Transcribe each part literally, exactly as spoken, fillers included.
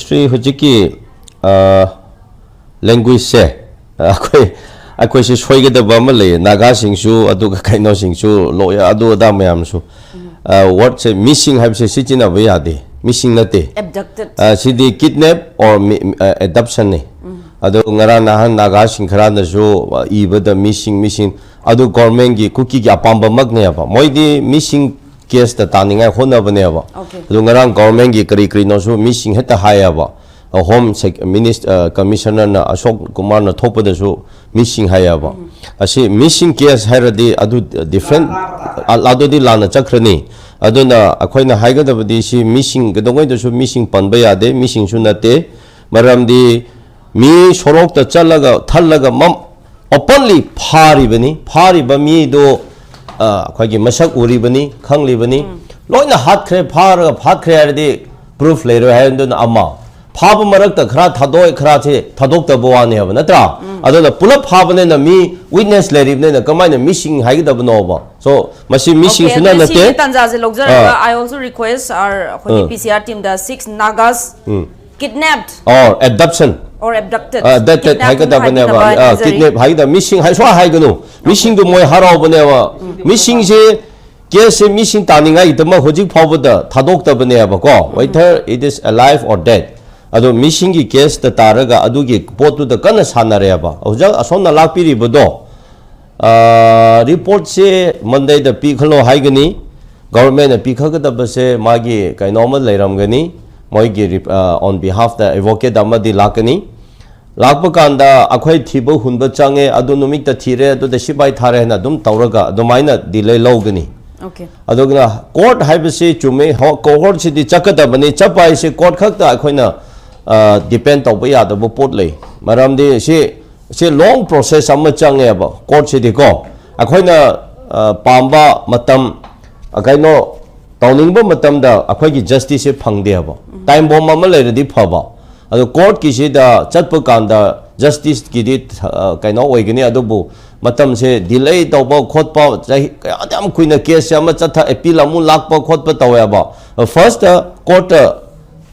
ꯁꯤ ꯍꯧꯖꯤꯛꯀꯤ ꯂꯦꯡꯒ꯭ꯋꯦꯖꯁꯦ ꯑꯩꯈꯣꯏ ꯑꯩꯈꯣꯏꯁꯦ ꯁꯣꯏꯒꯗꯕ ꯑꯃ ꯂꯩꯌꯦ꯫ ꯅꯥꯒꯥꯁꯤꯡꯁꯨ ꯑꯗꯨꯒ ꯀꯩꯅꯣꯁꯤꯡꯁꯨ ꯂꯣꯏ ꯑꯗꯨ ꯑꯗꯥ ꯃꯌꯥꯝꯁꯨ꯫ ꯋꯥꯔꯗꯁꯦ ꯃꯤꯁꯤꯡ ꯍꯥꯏꯕꯁꯦ ꯁꯤꯖꯤꯟꯅꯕ ꯌꯥꯗꯦ꯫ ꯃꯤꯁꯤꯡ ꯅꯠꯇꯦ꯫ Abducted. ꯑ, ꯁꯤꯗꯤ ꯀꯤꯗꯅꯦꯞ ꯑꯣꯔ ꯑꯦꯗꯞꯁꯟꯅꯤ꯫ ꯑꯗꯣ ꯉꯔꯥꯡ ꯅꯍꯥꯟ ꯅꯥꯒꯥꯁꯤꯡ ꯈꯔꯅꯁꯨ ꯏꯕꯗ ꯃꯤꯁꯤꯡ ꯃꯤꯁꯤꯡ ꯑꯗꯨ ꯒꯣꯔꯃꯦꯟꯒꯤ ꯀꯨꯀꯤꯒꯤ ꯑꯄꯥꯝꯕꯃꯛꯅꯦꯕ꯫ ꯃꯣꯏꯗꯤ ꯃꯤꯁꯤꯡ ꯀꯦꯁꯇ ꯇꯥꯅꯤꯡꯉꯥꯏ ꯍꯣꯠꯅꯕꯅꯦꯕ꯫ Okay. ꯑꯗꯨ ꯉꯔꯥꯡ ꯒꯣꯔꯃꯦꯟꯒꯤ ꯀꯔꯤ ꯀꯔꯤꯅꯣꯁꯨ ꯃꯤꯁꯤꯡ ꯍꯦꯛꯇ ꯍꯥꯏꯌꯦꯕ꯫ ꯍꯣꯝ ꯁꯦꯛ- ꯃꯤꯅꯤꯁ- ꯑ, ꯀꯃꯤꯁꯅꯔꯅ ꯑꯁꯣꯛ ꯀꯨꯃꯥꯔꯅ ꯊꯣꯛꯄꯗꯁꯨ ꯃꯤꯁꯤꯡ ꯍꯥꯏꯌꯦꯕ꯫ ꯑꯁꯤ ꯃꯤꯁꯤꯡ ꯀꯦꯁ ꯍꯥꯏꯔꯗꯤ ꯑꯗꯨ ꯗꯤꯐ꯭ꯔꯦꯟ ꯑꯗꯨꯗꯤ ꯂꯥꯟꯅ ꯆꯠꯈ꯭ꯔꯅꯤ꯫ ꯑꯗꯨꯅ ꯑꯩꯈꯣꯏꯅ ꯍꯥꯏꯒꯗꯕꯗꯤ ꯁꯤ ꯃꯤꯁꯤꯡ ꯀꯩꯗꯧꯉꯩꯗꯁꯨ ꯃꯤꯁꯤꯡ ꯄꯟꯕ ꯌꯥꯗꯦ꯫ ꯃꯤꯁꯤꯡꯁꯨ ꯅꯠꯇꯦ꯫ ꯃꯔꯝꯗꯤ ꯃꯤ ꯁꯣꯔꯣꯛꯇ ꯆꯠꯂꯒ ꯊꯜꯂꯒ ꯑꯣꯄꯟꯂꯤ ꯐꯥꯔꯤꯕꯅꯤ꯫ ꯐꯥꯔꯤꯕ ꯃꯤꯗꯣ ꯑ, ꯑꯩꯈꯣꯏꯒꯤ ꯃꯁꯛ ꯎꯔꯤꯕꯅꯤ, ꯈꯪꯂꯤꯕꯅꯤ꯫ ꯂꯣꯏꯅ ꯍꯥꯠꯈ꯭ꯔꯦ, ꯐꯥꯔꯒ ꯍꯥꯠꯈ꯭ꯔꯦ ꯍꯥꯏꯔꯗꯤ ꯄ꯭ꯔꯨꯐ ꯂꯩꯔꯣꯏ ꯍꯥꯏꯗꯨꯅ ꯑꯃ꯫ ꯐꯥꯕ ꯃꯔꯛꯇ ꯈꯔ ꯊꯥꯗꯣꯛꯑꯦ, ꯈꯔꯁꯦ ꯊꯥꯗꯣꯛꯇꯕ ꯋꯥꯅꯦꯕ, ꯅꯠꯇ꯭ꯔꯥ? ꯑꯗꯨꯅ ꯄꯨꯂꯞ ꯐꯥꯕꯅꯤꯅ ꯃꯤ ꯋꯤꯠꯅꯦꯁ ꯂꯩꯔꯤꯕꯅꯤꯅ ꯀꯃꯥꯏꯅ ꯃꯤꯁꯤꯡ ꯍꯥꯏꯒꯗꯕꯅꯣꯕ? ꯁꯣ ꯃꯁꯤ ꯃꯤꯁꯤꯡ Okay, ꯁꯨꯅ ꯑꯗꯨꯗꯤ ꯁꯤꯒꯤ ꯅꯠꯇꯦ꯫ ꯇꯥꯟꯖꯥꯁꯦ ꯂꯧꯖꯔꯒ ꯑꯥ꯫ I also request our ꯑꯩꯈꯣꯏꯒꯤ ꯎꯝ꯫ P C R teamꯗ six Nagas um. kidnapped or abduction. Or abducted. Uh, that- that Kidnapped ꯍꯥꯏꯒꯗꯕꯅꯦꯕ꯫ ꯍꯥꯏꯅꯕ ꯑ, ꯍꯥꯏꯖꯔꯤ꯫ ꯀꯤꯗꯅꯦꯞ ꯍꯥꯏꯒꯗꯕ ꯃꯤ, ꯑ, ꯀꯤꯗꯅꯦꯞ ꯍꯥꯏꯒꯗꯕ ꯃꯤꯁꯤꯡ ꯍꯥꯏ ꯁꯨꯃꯥꯏ ꯍꯥꯏꯒꯅꯨ꯫ ꯃꯤꯁꯤꯡꯗꯨ ꯃꯣꯏ ꯍꯔꯥꯎꯕꯅꯦꯕ꯫ ꯃꯤꯁꯤꯡꯁꯦ ꯀꯦꯁꯁꯦ ꯃꯤꯁꯤꯡ ꯇꯥꯅꯤꯡꯉꯥꯏꯒꯤꯗꯃꯛ ꯍꯧꯖꯤꯛ ꯐꯥꯎꯕꯗ ꯊꯥꯗꯣꯛꯇꯕꯅꯦꯕꯀꯣ꯫ Whether it is alive or dead꯫ ꯑꯗꯣ ꯃꯤꯁꯤꯡꯒꯤ ꯀꯦꯁꯇ ꯇꯥꯔꯒ ꯑꯗꯨꯒꯤ ꯄꯣꯠꯇꯨꯗ ꯀꯟꯅ ꯁꯥꯟꯅꯔꯦꯕ꯫ ꯍꯧꯖꯤꯛ ꯑꯁꯣꯝꯅ ꯂꯥꯛꯄꯤꯔꯤꯕꯗꯣ, ꯑ, ꯔꯤꯄꯣꯔꯠꯁꯦ ꯃꯟꯗꯦꯗ ꯄꯤꯈꯠꯂꯣ ꯍꯥꯏꯒꯅꯤ꯫ ꯒꯚꯔꯟꯃꯦꯟꯠꯅ ꯄꯤꯈꯠꯀꯗꯕꯁꯦ ꯃꯥꯒꯤ ꯀꯩꯅꯣ ꯑꯃ ꯂꯩꯔꯝꯒꯅꯤ꯫ ꯃꯣꯏꯒꯤ ꯔꯤꯞ-, ꯑ, on behalf ꯇ ꯑꯦꯗꯚꯣꯀꯦꯠ ꯑꯃꯗꯤ ꯂꯥꯛꯀꯅꯤ꯫ ꯂꯥꯛꯄ ꯀꯥꯟꯗ ꯑꯩꯈꯣꯏ ꯊꯤꯕ ꯍꯨꯟꯕ ꯆꯪꯉꯦ, ꯑꯗꯨ ꯅꯨꯃꯤꯠꯇ ꯊꯤꯔꯦ, ꯑꯗꯨꯗ ꯁꯤꯐꯥꯏ ꯊꯥꯔꯦ ꯍꯥꯏꯅ ꯑꯗꯨꯝ ꯇꯧꯔꯒ ꯑꯗꯨꯃꯥꯏꯅ ꯗꯤꯂꯦ ꯂꯧꯒꯅꯤ꯫ Okay. ꯑꯗꯨꯅ ꯀꯣꯔꯠ ꯍꯥꯏꯕꯁꯤ ꯆꯨꯝꯃꯦ, ꯍꯣ-, ꯀꯣꯔꯠꯁꯤꯗꯤ ꯆꯠꯀꯗꯕꯅꯤ꯫ ꯆꯠꯄ ꯍꯥꯏꯁꯦ ꯀꯣꯔꯠ ꯈꯛꯇ ꯑꯩꯈꯣꯏꯅ, ꯑ, ꯗꯤꯄꯦꯟ ꯇꯧꯕ ꯌꯥꯗꯕ ꯄꯣꯠ ꯂꯩ꯫ ꯃꯔꯝꯗꯤ ꯁꯤ, ꯁꯤ ꯂꯣꯡ ꯄ꯭ꯔꯣꯁꯦꯁ ꯑꯃ ꯆꯪꯉꯦꯕ ꯀꯣꯔꯠꯁꯤꯗꯤꯀꯣ꯫ ꯑꯩꯈꯣꯏꯅ, ꯑ, ꯄꯥꯝꯕ ꯃꯇꯝ, ꯑ, ꯀꯩꯅꯣ ꯇꯧꯅꯤꯡꯕ ꯃꯇꯝꯗ ꯑꯩꯈꯣꯏꯒꯤ ꯖꯁꯇꯤꯁꯁꯦ ꯐꯪꯗꯦꯕ꯫ ꯇꯥꯏꯝ ꯕꯣꯝ ꯑꯃ ꯂꯩꯔꯗꯤ ꯐꯕ꯫ ꯑꯗꯣ ꯀꯣꯔꯠꯀꯤꯁꯤꯗ ꯆꯠꯄ ꯀꯥꯟꯗ ꯖꯁꯇꯤꯁꯀꯤꯗꯤ, ꯑ, ꯀꯩꯅꯣ ꯑꯣꯏꯒꯅꯤ, ꯑꯗꯨꯕꯨ ꯃꯇꯝꯁꯦ ꯗꯤꯂꯦ ꯇꯧꯕ ꯈꯣꯠꯄ, ꯆꯍꯤ ꯀꯌꯥ ꯌꯥꯝ ꯀꯨꯏꯅ ꯀꯦꯁꯁꯦ ꯑꯃ ꯆꯠꯊ-, ꯑꯦꯄꯤꯜ ꯑꯃꯨꯛ ꯂꯥꯛꯄ ꯈꯣꯠꯄ ꯇꯧꯋꯦꯕ꯫ ꯐꯥꯔꯁꯇ ꯀꯣꯔꯠꯇ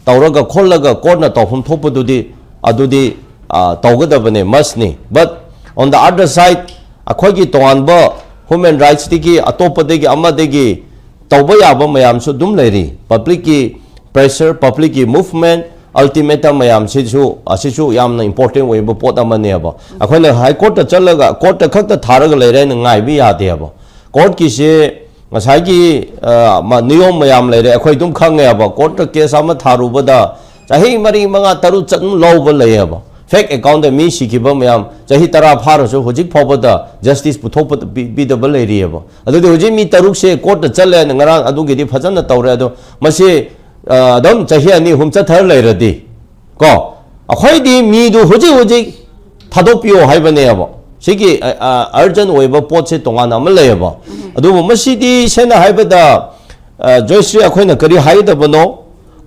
ꯇꯧꯔꯒ ꯈꯣꯠꯂꯒ courtꯅ ꯇꯧꯐꯝ ꯊꯣꯛꯄꯗꯨꯗꯤ ꯑꯗꯨꯗꯤ ꯑ, ꯇꯧꯒꯗꯕꯅꯦ, mustꯅꯤ꯫ But on the other side, ꯑꯩꯈꯣꯏꯒꯤ ꯇꯣꯉꯥꯟꯕ human rightsꯇꯒꯤ ꯑꯇꯣꯞꯄꯗꯒꯤ ꯑꯃꯗꯒꯤ ꯇꯧꯕ ꯌꯥꯕ ꯃꯌꯥꯝꯁꯨ ꯑꯗꯨꯝ ꯂꯩꯔꯤ꯫ Publicꯀꯤ pressure, publicꯀꯤ movement, ultimatum ꯃꯌꯥꯝꯁꯤꯁꯨ, ꯑꯁꯤꯁꯨ ꯌꯥꯝꯅ important ꯑꯣꯏꯕ ꯄꯣꯠ ꯑꯃꯅꯦꯕ꯫ ꯑꯩꯈꯣꯏꯅ high courtꯇ ꯆꯠꯂꯒ courtꯇ ꯈꯛꯇ ꯊꯥꯔꯒ ꯂꯩꯔꯦ ꯍꯥꯏꯅ ꯉꯥꯏꯕ ꯌꯥꯗꯦꯕ꯫ Courtꯀꯤꯁꯦ ꯉꯁꯥꯏꯒꯤ ꯑ, ꯃ- ꯅꯤꯌꯣꯝ ꯃꯌꯥꯝ ꯂꯩꯔꯦ, ꯑꯩꯈꯣꯏ ꯑꯗꯨꯝ ꯈꯪꯉꯦꯕ꯫ Courtꯇ case ꯑꯃ ꯊꯥꯔꯨꯕꯗ ꯆꯍꯤ ꯃꯔꯤ, ꯃꯉꯥ, ꯇꯔꯨꯛ ꯆꯠ ꯑꯗꯨꯝ ꯂꯧꯕ ꯂꯩꯌꯦꯕ꯫ Fake accountꯗ ꯃꯤ ꯁꯤꯈꯤꯕ ꯃꯌꯥꯝ ꯆꯍꯤ ꯇꯔꯥ ꯐꯥꯔꯁꯨ ꯍꯧꯖꯤꯛ ꯐꯥꯎꯕꯗ justice ꯄꯨꯊꯣꯛꯄ ꯄꯤ- ꯄꯤꯗꯕ ꯂꯩꯔꯤꯑꯕ꯫ ꯑꯗꯨꯗꯤ ꯍꯧꯖꯤꯛ ꯃꯤ ꯇꯔꯨꯛꯁꯦ courtꯇ ꯆꯠꯂꯦ, ꯉꯔꯥꯡ ꯑꯗꯨꯒꯤꯗꯤ ꯐꯖꯅ ꯇꯧꯔꯦ꯫ ꯑꯗꯣ ꯃꯁꯤ ꯑ, ꯑꯗꯨꯝ ꯆꯍꯤ ꯑꯅꯤ ꯑꯍꯨꯝ ꯆꯠꯊꯔ ꯂꯩꯔꯗꯤ, ꯀꯣ, ꯑꯩꯈꯣꯏꯗꯤ ꯃꯤꯗꯨ ꯍꯧꯖꯤꯛ ꯍꯧꯖꯤꯛ ꯊꯥꯗꯣꯛꯄꯤꯌꯣ ꯍꯥꯏꯕꯅꯦꯕ꯫ ꯁꯤꯒꯤ ꯑ, ꯑ, urgent ꯑꯣꯏꯕ ꯄꯣꯠꯁꯦ ꯇꯣꯉꯥꯟꯅ ꯑꯃ ꯂꯩꯌꯦꯕ꯫ ꯑꯗꯨꯕꯨ ꯃꯁꯤꯗꯤ ꯁꯦꯡꯅ ꯍꯥꯏꯕꯗ, ꯑ, ꯖꯣꯏꯁ꯭ꯔꯤ, ꯑꯩꯈꯣꯏꯅ ꯀꯔꯤ ꯍꯥꯏꯒꯗꯕꯅꯣ?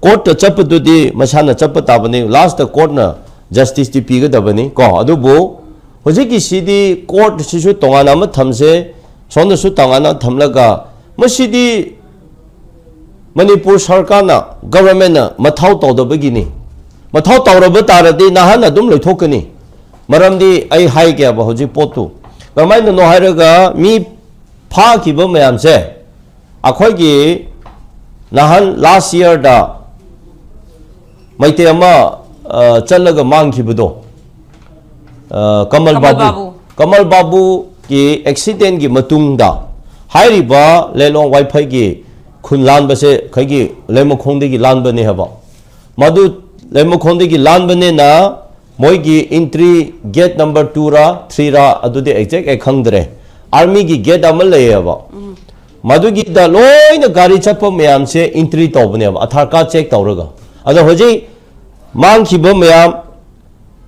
Courtꯇ ꯆꯠꯄꯗꯨꯗꯤ ꯃꯁꯥꯅ ꯆꯠꯄ ꯇꯥꯕꯅꯤ, lastꯇ courtꯅ justiceꯇꯤ ꯄꯤꯒꯗꯕꯅꯤ, ꯀꯣ꯫ ꯑꯗꯨꯕꯨ ꯍꯧꯖꯤꯛꯀꯤꯁꯤꯗꯤ courtꯁꯤꯁꯨ ꯇꯣꯉꯥꯟꯅ ꯑꯃ ꯊꯝꯁꯦ, ꯁꯣꯝꯗꯁꯨ ꯇꯣꯉꯥꯟꯅ ꯊꯝꯂꯒ, ꯃꯁꯤꯗꯤ ꯃꯅꯤꯄꯨꯔ ꯁꯔꯀꯥꯔꯅ, governmentꯅ ꯃꯊꯧ ꯇꯧꯗꯕꯒꯤꯅꯤ꯫ ꯃꯊꯧ ꯇꯧꯔꯕ ꯇꯥꯔꯗꯤ ꯅꯍꯥꯟ ꯑꯗꯨꯝ ꯂꯣꯏꯊꯣꯛꯀꯅꯤ꯫ ꯃꯔꯝꯗꯤ ꯑꯩ ꯍꯥꯏꯒꯦꯕ ꯍꯧꯖꯤꯛ ꯄꯣꯠꯇꯨ꯫ ꯀꯃꯥꯏꯅꯅꯣ ꯍꯥꯏꯔꯒ, ꯃꯤ ꯐꯥꯈꯤꯕ ꯃꯌꯥꯝꯁꯦ, ꯑꯩꯈꯣꯏꯒꯤ ꯅꯍꯥꯟ last yearꯗ ꯃꯩꯇꯩ ꯑꯃ, ꯑ, ꯆꯠꯂꯒ ꯃꯥꯡꯈꯤꯕꯗꯣ, ꯑ, ꯀꯃꯜ ꯀꯃꯜ ꯕꯥꯕꯨ꯫ ꯕꯥꯕꯨ꯫ ꯀꯃꯜ ꯕꯥꯕꯨꯒꯤ accidentꯀꯤ ꯃꯇꯨꯡꯗ ꯍꯥꯏꯔꯤꯕ ꯂꯦꯂꯣꯡ ꯋꯥꯏꯐꯩꯒꯤ ꯈꯨꯟ ꯂꯥꯟꯕꯁꯦ ꯑꯩꯈꯣꯏꯒꯤ ꯂꯩꯃꯈꯣꯡꯗꯒꯤ ꯂꯥꯟꯕꯅꯦ ꯍꯥꯏꯕ꯫ ꯃꯗꯨ ꯂꯩꯃꯈꯣꯡꯗꯒꯤ ꯂꯥꯟꯕꯅꯤꯅ ꯃꯣꯏꯒꯤ entry gate number twoꯔꯥ threeꯔꯥ ꯑꯗꯨꯗꯤ exact ꯑꯩ ꯈꯪꯗ꯭ꯔꯦ꯫ Armyꯒꯤ gate ꯑꯃ ꯂꯩꯌꯦꯕ꯫ ꯃꯗꯨꯒꯤꯗ ꯂꯣꯏꯅ ꯒꯥꯔꯤ ꯆꯠꯄ ꯃꯌꯥꯝꯁꯦ entry ꯇꯧꯕꯅꯦꯕ, Aadhaar card check ꯇꯧꯔꯒ꯫ ꯑꯗꯣ ꯍꯧꯖꯤꯛ ꯃꯥꯡꯈꯤꯕ ꯃꯌꯥꯝ,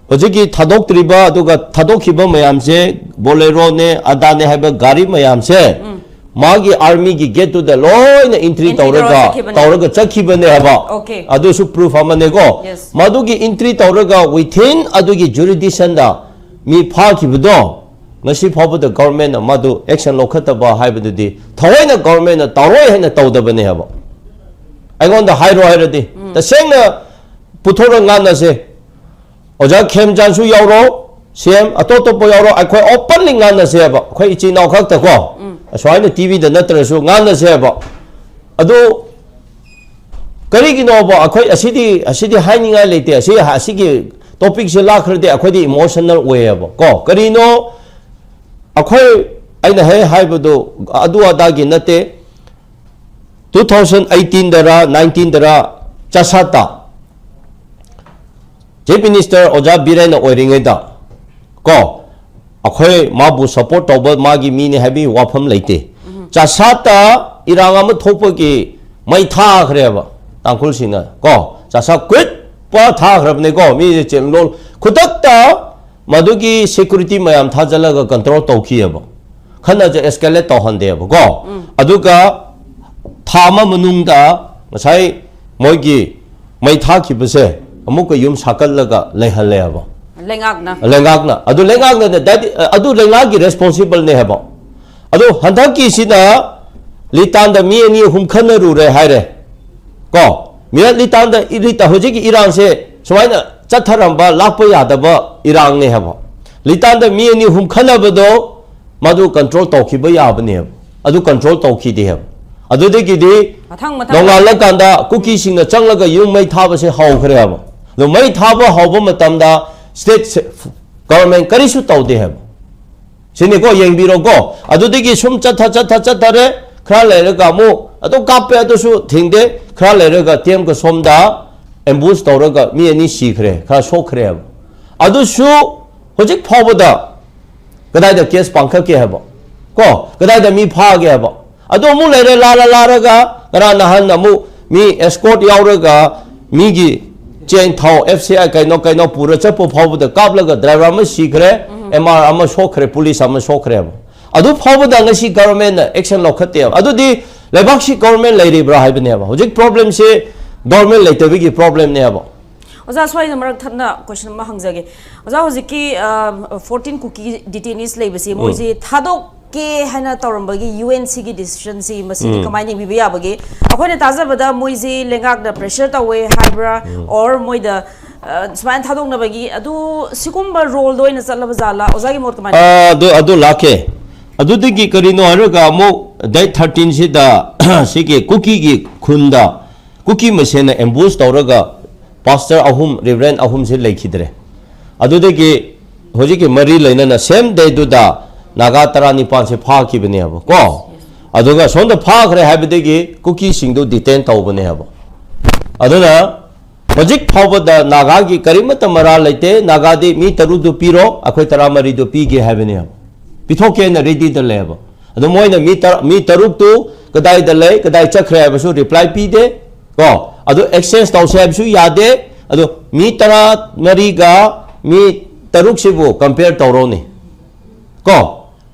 ꯍꯧꯖꯤꯛꯀꯤ ꯊꯥꯗꯣꯛꯇ꯭ꯔꯤꯕ ꯑꯗꯨꯒ ꯊꯥꯗꯣꯛꯈꯤꯕ ꯃꯌꯥꯝꯁꯦ, Boleroꯅꯦ, ꯑꯗꯥꯅꯦ ꯍꯥꯏꯕ ꯒꯥꯔꯤ ꯃꯌꯥꯝꯁꯦ, ꯃꯥꯒꯤ armyꯒꯤ gateꯇꯨꯗ ꯂꯣꯏꯅ entry entry ꯇꯧꯔꯒ ꯇꯧꯔꯒ ꯆꯠꯈꯤꯕꯅꯦ꯫ ꯇꯧꯔꯒ ꯆꯠꯈꯤꯕꯅꯦ ꯍꯥꯏꯕ꯫ Okay꯫ ꯑꯗꯨꯁꯨ proof ꯑꯃꯅꯦꯀꯣ꯫ Yes꯫ ꯃꯗꯨꯒꯤ entry ꯇꯧꯔꯒ within ꯑꯗꯨꯒꯤ jurisdictionꯗ ꯃꯤ ꯐꯥꯈꯤꯕꯗꯣ, ꯉꯁꯤ ꯐꯥꯎꯕꯗ governmentꯅ ꯃꯗꯨ action ꯂꯧꯈꯠꯇꯕ ꯍꯥꯏꯕꯗꯨꯗꯤ ꯊꯑꯣꯏꯅ governmentꯅ ꯇꯧꯔꯣꯏ ꯍꯥꯏꯅ ꯇꯧꯗꯕꯅꯦ ꯍꯥꯏꯕ꯫ ꯑꯩꯉꯣꯟꯗ ꯍꯥꯏꯔꯣ ꯍꯥꯏꯔꯗꯤ, ꯇꯁꯦꯡꯅ ꯄꯨꯊꯣꯔꯒ ꯉꯥꯡꯅꯁꯦ꯫ ꯑꯣꯖꯥ ꯈꯦꯝꯆꯥꯟꯁꯨ ꯌꯥꯎꯔꯣ, ꯁꯤ ꯑꯦꯝ ꯑꯇꯣꯞ ꯑꯇꯣꯞꯄ ꯌꯥꯎꯔꯣ, ꯑꯩꯈꯣꯏ openly ꯉꯥꯡꯅꯁꯦꯕ, ꯑꯩꯈꯣꯏ ꯏꯆꯤꯟ ꯏꯅꯥꯎ ꯈꯛꯇ ꯀꯣ꯫ ꯑꯁꯨꯃꯥꯏꯅ ꯇꯤꯚꯤꯗ ꯅꯠꯇ꯭ꯔꯁꯨ ꯉꯥꯡꯅꯁꯦꯕ꯫ ꯑꯗꯨ ꯀꯔꯤꯒꯤꯅꯣꯕ? ꯑꯩꯈꯣꯏ ꯑꯁꯤꯗꯤ, ꯑꯁꯤꯗꯤ ꯍꯥꯏꯅꯤꯡꯉꯥꯏ ꯂꯩꯇꯦ꯫ ꯑꯁꯤ, ꯑꯁꯤꯒꯤ ꯇꯣꯄꯤꯛꯁꯦ ꯂꯥꯛꯈ꯭ꯔꯗꯤ ꯑꯩꯈꯣꯏꯗꯤ ꯏꯃꯣꯁꯅꯦꯜ ꯑꯣꯏꯌꯦꯕ ꯀꯣ꯫ ꯀꯔꯤꯅꯣ? ꯑꯩꯈꯣꯏ, ꯑꯩꯅ ꯍꯦꯛ ꯍꯥꯏꯕꯗꯣ ꯑꯗꯨ ꯑꯗꯥꯒꯤ ꯅꯠꯇꯦ꯫ ꯇꯨ ꯊꯥꯎꯖꯟ ꯑꯩꯠꯇꯤꯟꯗꯔ ꯅꯥꯏꯟꯇꯤꯟꯗꯔ ꯆꯥꯁꯥꯠꯇ ꯆꯤꯐ ꯃꯤꯅꯤꯁꯇꯔ ꯑꯣꯖꯥ ꯕꯤꯔꯦꯟꯅ ꯑꯣꯏꯔꯤꯉꯩꯗ ꯀꯣ, ꯑꯩꯈꯣꯏ ꯃꯥꯕꯨ ꯁꯄꯣꯔꯠ ꯇꯧꯕ ꯃꯥꯒꯤ ꯃꯤꯅꯤ ꯍꯥꯏꯕꯒꯤ ꯋꯥꯐꯝ ꯂꯩꯇꯦ꯫ ꯆꯥꯁꯥꯠꯇ ꯏꯔꯥꯡ ꯑꯃ ꯊꯣꯛꯄꯒꯤ ꯃꯩ ꯊꯥꯈ꯭ꯔꯦꯕ ꯇꯥꯡꯈꯨꯜꯁꯤꯡꯅ ꯀꯣ꯫ ꯆꯥꯁꯥꯠ ꯀꯨꯏꯠꯄ ꯊꯥꯈ꯭ꯔꯕꯅꯤꯀꯣ꯫ ꯃꯤ ꯆꯦꯟꯂꯣꯜ ꯈꯨꯗꯛꯇ ꯃꯗꯨꯒꯤ ꯁꯦꯀ꯭ꯌꯨꯔꯤꯇꯤ ꯃꯌꯥꯝ ꯊꯥꯖꯤꯜꯂꯒ ꯀꯟꯇ꯭ꯔꯣꯜ ꯇꯧꯈꯤꯑꯕ꯫ ꯈꯠꯅꯁꯦ ꯑꯦꯁꯀꯦꯂꯦꯠ ꯇꯧꯍꯟꯗꯦꯕꯀꯣ꯫ ꯑꯗꯨꯒ ꯊꯥ ꯑꯃ ꯃꯅꯨꯡꯗ ꯉꯁꯥꯏ ꯃꯣꯏꯒꯤ ꯃꯩ ꯊꯥꯈꯤꯕꯁꯦ ꯑꯃꯨꯛꯀ ꯌꯨꯝ ꯁꯥꯀꯠꯂꯒ ꯂꯩꯍꯜꯂꯦꯕ꯫ ꯂꯩꯉꯥꯛꯅ ꯂꯩꯉꯥꯛꯅ꯫ ꯑꯗꯨ ꯂꯩꯉꯥꯛꯅ, that, ꯑꯗꯨ ꯂꯩꯉꯥꯛꯀꯤ ꯔꯦꯁꯄꯣꯟꯁꯤꯕꯜꯅꯦ ꯍꯥꯏꯕ꯫ ꯑꯗꯣ ꯍꯟꯗꯛꯀꯤꯁꯤꯅ ꯂꯤꯇꯥꯟꯗ ꯃꯤ ꯑꯅꯤ ꯑꯍꯨꯝ ꯈꯟꯅꯔꯨꯔꯦ ꯍꯥꯏꯔꯦ ꯀꯣ꯫ ꯃꯤꯔꯛ ꯂꯤꯇꯥꯟꯗ ꯏ-, ꯂꯤꯇꯥ-, ꯍꯧꯖꯤꯛꯀꯤ ꯏꯔꯥꯡꯁꯦ ꯁꯨꯃꯥꯏꯅ ꯆꯠꯊꯔꯝꯕ ꯂꯥꯛꯄ ꯌꯥꯗꯕ ꯏꯔꯥꯡꯅꯦ ꯍꯥꯏꯕ꯫ ꯂꯤꯇꯥꯟꯗ ꯃꯤ ꯑꯅꯤ ꯑꯍꯨꯝ ꯈꯟꯅꯕꯗꯣ ꯃꯗꯨ ꯀꯟꯇ꯭ꯔꯣꯜ ꯇꯧꯈꯤꯕ ꯌꯥꯕꯅꯦꯕ꯫ ꯑꯗꯨ ꯀꯟꯇ꯭ꯔꯣꯜ ꯇꯧꯈꯤꯗꯦ ꯍꯥꯏꯕ꯫ ꯑꯗꯨꯗꯒꯤꯗꯤ ꯃꯊꯪ ꯃꯊꯪ ꯅꯣꯡꯉꯥꯜꯂꯀꯥꯟꯗ ꯀꯨꯀꯤꯁꯤꯡꯅ ꯆꯪꯂꯒ ꯌꯨꯝ ꯃꯩ ꯊꯥꯕꯁꯦ ꯍꯧꯈ꯭ꯔꯦꯕ꯫ ꯑꯗꯨ ꯃꯩ ꯊꯥꯕ ꯍꯧꯕ ꯃꯇꯝꯗ ꯁ꯭ꯇꯦꯠ ꯒꯚꯔꯟꯃꯦꯟ ꯀꯔꯤꯁꯨ ꯇꯧꯗꯦ ꯍꯥꯏꯕ꯫ ꯁꯤꯅꯤꯀꯣ, ꯌꯦꯡꯕꯤꯔꯣꯀꯣ꯫ ꯑꯗꯨꯗꯒꯤ ꯁꯨꯝ ꯆꯠꯊ ꯆꯠꯊ ꯆꯠꯊꯔꯦ꯫ ꯈꯔ ꯂꯩꯔꯒ ꯑꯃꯨꯛ ꯑꯗꯨꯝ ꯀꯥꯞꯄꯦ, ꯑꯗꯨꯁꯨ ꯊꯤꯡꯗꯦ꯫ ꯈꯔ ꯂꯩꯔꯒ ꯇꯦꯝꯒ ꯁꯣꯝꯗ ꯑꯦꯝꯕꯨꯁ ꯇꯧꯔꯒ ꯃꯤ ꯑꯅꯤ ꯁꯤꯈ꯭ꯔꯦ, ꯈꯔ ꯁꯣꯛꯈ꯭ꯔꯦꯕ꯫ ꯑꯗꯨꯁꯨ ꯍꯧꯖꯤꯛ ꯐꯥꯎꯕꯗ ꯀꯗꯥꯏꯗ ꯀꯦꯁ ꯄꯥꯡꯈꯠꯀꯦ ꯍꯥꯏꯕ ꯀꯣ, ꯀꯗꯥꯏꯗ ꯃꯤ ꯐꯥꯒꯦ ꯍꯥꯏꯕ꯫ ꯑꯗꯨ ꯑꯃꯨꯛ ꯂꯩꯔꯦ, ꯂꯥꯜꯂ ꯂꯥꯜꯂꯒ ꯉꯔꯥꯡ ꯅꯍꯥꯟ ꯑꯃꯨꯛ ꯃꯤ ꯑꯦꯁꯀꯣꯔꯠ ꯌꯥꯎꯔꯒ ꯃꯤꯒꯤ ꯆꯦꯡ ꯊꯥꯎ ꯑꯦꯐ ꯁꯤ ꯑꯥꯏ ꯀꯩꯅꯣ ꯀꯩꯅꯣ ꯄꯨꯔ ꯆꯠꯄ ꯐꯥꯎꯕꯗ ꯀꯥꯞꯂꯒ ꯗ꯭ꯔꯥꯏꯚꯔ ꯑꯃ ꯁꯤꯈ꯭ꯔꯦ, ꯑꯦꯝ ꯑꯥꯔ ꯑꯃ ꯁꯣꯛꯈ꯭ꯔꯦ, ꯄꯨꯂꯤꯁ ꯑꯃ ꯁꯣꯛꯈ꯭ꯔꯦꯕ꯫ ꯑꯗꯨ ꯐꯥꯎꯕꯗ ꯉꯁꯤ ꯒꯚꯔꯟꯃꯦꯟꯅ ꯑꯦꯛꯁꯟ ꯂꯧꯈꯠꯇꯦꯕ꯫ ꯑꯗꯨꯗꯤ ꯂꯩꯕꯥꯛꯁꯤ ꯒꯚꯔꯟꯃꯦꯟ ꯂꯩꯔꯤꯕ꯭ꯔꯥ ꯍꯥꯏꯕꯅꯦꯕ꯫ ꯍꯧꯖꯤꯛ ꯄ꯭ꯔꯣꯕ꯭ꯂꯦꯝꯁꯤ ꯒꯚꯔꯟꯃꯦꯟ ꯂꯩꯇꯕꯒꯤ ꯄ꯭ꯔꯣꯕ꯭ꯂꯦꯝꯅꯦꯕ꯫ ꯑꯣꯖꯥ, ꯁ꯭ꯋꯥꯏꯗ ꯃꯔꯛ ꯊꯠꯅ ꯀꯣꯏꯁꯟ ꯑꯃ ꯍꯪꯖꯒꯦ꯫ ꯑꯣꯖꯥ, ꯍꯧꯖꯤꯛꯀꯤ ꯐꯣꯔꯇꯤꯟ ꯀꯨꯀꯤ ꯗꯤꯇꯦꯅꯤꯁ ꯂꯩꯕꯁꯤ ꯃꯣꯏꯁꯤ ꯊꯥꯗꯣꯛ ꯀꯦ ꯍꯥꯏꯅ ꯇꯧꯔꯝꯕꯒꯤ ꯌꯨ ꯑꯦꯟ ꯁꯤꯒꯤ ꯗꯤꯁꯤꯖꯟꯁꯤ ꯃꯁꯤꯗꯤ ꯀꯃꯥꯏꯅ ꯌꯦꯡꯕꯤꯕ ꯌꯥꯕꯒꯦ? ꯑꯩꯈꯣꯏꯅ ꯇꯥꯖꯕꯗ ꯃꯣꯏꯁꯤ ꯂꯩꯉꯥꯛꯅ ꯄ꯭ꯔꯦꯁꯔ ꯇꯧꯋꯦ ꯍꯥꯏꯕ꯭ꯔꯥ, ꯑꯣꯔ ꯃꯣꯏꯗ ꯑ, ꯁꯨꯃꯥꯏꯅ ꯊꯥꯗꯣꯛꯅꯕꯒꯤ ꯑꯗꯨ ꯁꯤꯒꯨꯝꯕ ꯔꯣꯜꯗ ꯑꯣꯏꯅ ꯆꯠꯂꯕ ꯖꯥꯠꯂꯥ? ꯑꯣꯖꯥꯒꯤ ꯃꯣꯠ ꯀꯃꯥꯏꯅ? ꯑ, ꯑꯗꯨ ꯑꯗꯨ ꯂꯥꯛꯀꯦ꯫ ꯑꯗꯨꯗꯒꯤ ꯀꯔꯤꯅꯣ ꯍꯥꯏꯔꯒ ꯑꯃꯨꯛ ꯗꯦꯠ ꯊꯥꯔꯇꯤꯟꯁꯤꯗ ꯁꯤꯒꯤ ꯀꯨꯀꯤꯒꯤ ꯈꯨꯟꯗ ꯀꯨꯀꯤ ꯃꯁꯦꯟꯅ ꯑꯦꯝꯕꯨꯁ ꯇꯧꯔꯒ ꯄꯥꯁꯇꯔ ꯑꯍꯨꯝ, ꯔꯦꯚꯔꯦꯟ ꯑꯍꯨꯝꯁꯦ ꯂꯩꯈꯤꯗ꯭ꯔꯦ꯫ ꯑꯗꯨꯗꯒꯤ ꯍꯧꯖꯤꯛꯀꯤ ꯃꯔꯤ ꯂꯩꯅꯅ ꯁꯦꯝ ꯗꯦꯗꯨꯗ ꯅꯥꯒꯥ ꯇꯔꯥꯅꯤꯄꯥꯟꯁꯦ ꯐꯥꯈꯤꯕꯅꯦꯕ ꯀꯣ꯫ ꯑꯗꯨꯒ ꯁꯣꯝꯗ ꯐꯥꯈ꯭ꯔꯦ ꯍꯥꯏꯕꯗꯒꯤ ꯀꯨꯀꯤꯁꯤꯡꯗꯨ ꯗꯤꯇꯦꯟ ꯇꯧꯕꯅꯦꯕ꯫ ꯑꯗꯨꯅ ꯍꯧꯖꯤꯛ ꯐꯥꯎꯕꯗ ꯅꯥꯒꯥꯒꯤ ꯀꯔꯤꯃꯠꯇ ꯃꯔꯥꯜ ꯂꯩꯇꯦ꯫ ꯅꯥꯒꯥꯗꯤ ꯃꯤ ꯇꯔꯨꯛꯇꯨ ꯄꯤꯔꯣ, ꯑꯩꯈꯣꯏ ꯇꯔꯥꯃꯔꯤꯗꯨ ꯄꯤꯒꯦ ꯍꯥꯏꯕꯅꯦꯕ꯫ ꯄꯤꯊꯣꯛꯀꯦꯅ ꯔꯦꯗꯤꯗ ꯂꯩꯌꯦꯕ꯫ ꯑꯗꯣ ꯃꯣꯏꯅ ꯃꯤ ꯇꯔ-, ꯃꯤ ꯇꯔꯨꯛꯇꯨ ꯀꯗꯥꯏꯗ ꯂꯩ, ꯀꯗꯥꯏ ꯆꯠꯈ꯭ꯔꯦ ꯍꯥꯏꯕꯁꯨ ꯔꯤꯄ꯭ꯂꯥꯏ ꯄꯤꯗꯦ꯫ ꯀꯣ, ꯑꯗꯨ ꯑꯦꯛꯁꯆꯦꯟꯖ ꯇꯧꯁꯦ ꯍꯥꯏꯕꯁꯨ ꯌꯥꯗꯦ꯫ ꯑꯗꯣ ꯃꯤ ꯇꯔꯥꯃꯔꯤꯒ ꯃꯤ ꯇꯔꯨꯛꯁꯤꯕꯨ ꯀꯝꯄꯦꯌꯔ ꯇꯧꯔꯣꯅꯦ꯫ ꯀꯣ,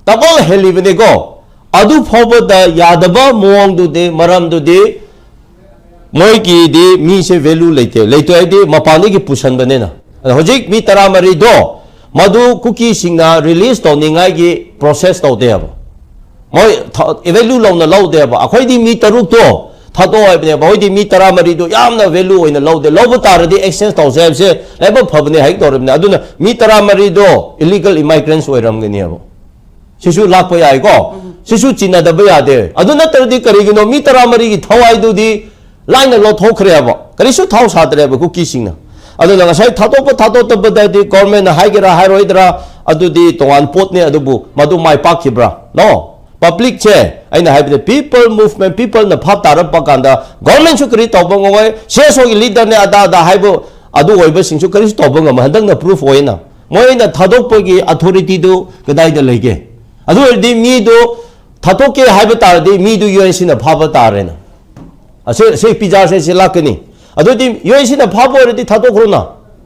ꯗꯕꯜ ꯍꯦꯜꯂꯤꯕꯅꯦꯀꯣ꯫ ꯑꯗꯨ ꯐꯥꯎꯕꯗ ꯌꯥꯗꯕ ꯃꯑꯣꯡꯗꯨꯗꯤ, ꯃꯔꯝꯗꯨꯗꯤ ꯃꯣꯏꯒꯤꯗꯤ ꯃꯤꯁꯦ ꯚꯦꯂꯨ ꯂꯩꯇꯦ꯫ ꯂꯩꯇꯦ ꯍꯥꯏꯗꯤ ꯃꯄꯥꯟꯗꯒꯤ ꯄꯨꯁꯟꯕꯅꯤꯅ꯫ ꯑꯗꯣ ꯍꯧꯖꯤꯛ ꯃꯤ ꯇꯔꯥꯃꯔꯤꯗꯣ ꯃꯗꯨ ꯀꯨꯀꯤꯁꯤꯡꯅ ꯔꯤꯂꯤꯁ ꯇꯧꯅꯤꯡꯉꯥꯏꯒꯤ ꯄ꯭ꯔꯣꯁꯦꯁ ꯇꯧꯗꯦꯕ꯫ ꯃꯣꯏ ꯊ-, ꯚꯦꯂꯨ ꯂꯧꯅ ꯂꯧꯗꯦꯕ꯫ ꯑꯩꯈꯣꯏꯗꯤ ꯃꯤ ꯇꯔꯨꯛꯇꯣ ꯊꯥꯗꯣꯛꯑꯣ ꯍꯥꯏꯕꯅꯦꯕ꯫ ꯃꯣꯏꯗꯤ ꯃꯤ ꯇꯔꯥꯃꯔꯤꯗꯣ ꯌꯥꯝꯅ ꯚꯦꯂꯨ ꯑꯣꯏꯅ ꯂꯧꯗꯦ꯫ ꯂꯧꯕ ꯇꯥꯔꯗꯤ ꯑꯦꯛꯁꯆꯦꯟꯖ ꯇꯧꯁꯦ ꯍꯥꯏꯕꯁꯦ ꯂꯥꯏꯕꯛ ꯐꯕꯅꯦ ꯍꯥꯏꯒꯗꯧꯔꯤꯕꯅꯦ꯫ ꯑꯗꯨꯅ ꯃꯤ ꯇꯔꯥꯃꯔꯤꯗꯣ ꯏꯂꯤꯒꯜ ꯏꯃꯥꯏꯒ꯭ꯔꯦꯟꯁ ꯑꯣꯏꯔꯝꯒꯅꯦꯕ꯫ ꯁꯤꯁꯨ ꯂꯥꯛꯄ ꯌꯥꯏꯀꯣ꯫ ꯁꯤꯁꯨ ꯆꯤꯟꯅꯗꯕ ꯌꯥꯗꯦ꯫ ꯑꯗꯨ ꯅꯠꯇ꯭ꯔꯗꯤ ꯀꯔꯤꯒꯤꯅꯣ ꯃꯤ ꯇꯔꯥꯃꯔꯤꯒꯤ ꯊꯋꯥꯏꯗꯨꯗꯤ ꯂꯥꯏꯅ ꯂꯧꯊꯣꯛꯈ꯭ꯔꯦꯕ, ꯀꯔꯤꯁꯨ ꯊꯥꯎ ꯁꯥꯗ꯭ꯔꯦꯕ ꯀꯨꯀꯤꯁꯤꯡꯅ꯫ ꯑꯗꯨꯅ ꯉꯁꯥꯏ ꯊꯥꯗꯣꯛꯄ ꯊꯥꯗꯣꯛꯇꯕꯗꯗꯤ ꯒꯣꯔꯃꯦꯟꯅ ꯍꯥꯏꯒꯦꯔꯥ ꯍꯥꯏꯔꯣꯏꯗ꯭ꯔꯥ, ꯑꯗꯨꯗꯤ ꯇꯣꯉꯥꯟ ꯄꯣꯠꯅꯦ꯫ ꯑꯗꯨꯕꯨ ꯃꯗꯨ ꯃꯥꯏ ꯄꯥꯛꯈꯤꯕ꯭ꯔꯥ? ꯅꯣ꯫ ꯄꯕ꯭ꯂꯤꯛꯁꯦ, ꯑꯩꯅ ꯍꯥꯏꯕꯗ ꯄꯤꯄꯜ ꯃꯨꯚꯃꯦꯟ, ꯄꯤꯄꯜꯅ ꯚꯥꯞ ꯇꯥꯔꯛꯄ ꯀꯥꯟꯗ ꯒꯣꯔꯃꯦꯟꯁꯨ ꯀꯔꯤ ꯇꯧꯕ ꯉꯝꯃꯣꯏ, ꯁꯤ ꯑꯦꯁ ꯑꯣꯒꯤ ꯂꯤꯗꯔꯅꯦ ꯑꯗꯥ ꯑꯗꯥ ꯍꯥꯏꯕ ꯑꯗꯨ ꯑꯣꯏꯕꯁꯤꯡꯁꯨ ꯀꯔꯤꯁꯨ ꯇꯧꯕ ꯉꯝꯃꯣꯏ꯫ ꯍꯟꯗꯛꯅ ꯄ꯭ꯔꯨꯐ ꯑꯣꯏꯅ ꯃꯣꯏꯅ ꯊꯥꯗꯣꯛꯄꯒꯤ ꯑꯊꯣꯔꯤꯇꯤꯗꯨ ꯀꯗꯥꯏꯗ ꯂꯩꯒꯦ? ꯑꯗꯨ ꯑꯣꯏꯔꯗꯤ ꯃꯤꯗꯨ ꯊꯥꯗꯣꯛꯀꯦ ꯍꯥꯏꯕ ꯇꯥꯔꯗꯤ ꯃꯤꯗꯨ ꯌꯨ ꯑꯦꯟ ꯁꯤꯅ ꯐꯥꯕ ꯇꯥꯔꯦꯅ꯫ ꯑꯁꯤ, ꯑꯁꯤ ꯄꯤꯖꯥꯔꯁꯦ ꯁꯤ ꯂꯥꯛꯀꯅꯤ꯫ ꯑꯗꯨꯗꯤ ꯌꯨ ꯑꯦꯟ ꯁꯤꯅ ꯐꯥꯕ ꯑꯣꯏꯔꯗꯤ ꯊꯥꯗꯣꯛꯈ꯭ꯔꯣꯅ,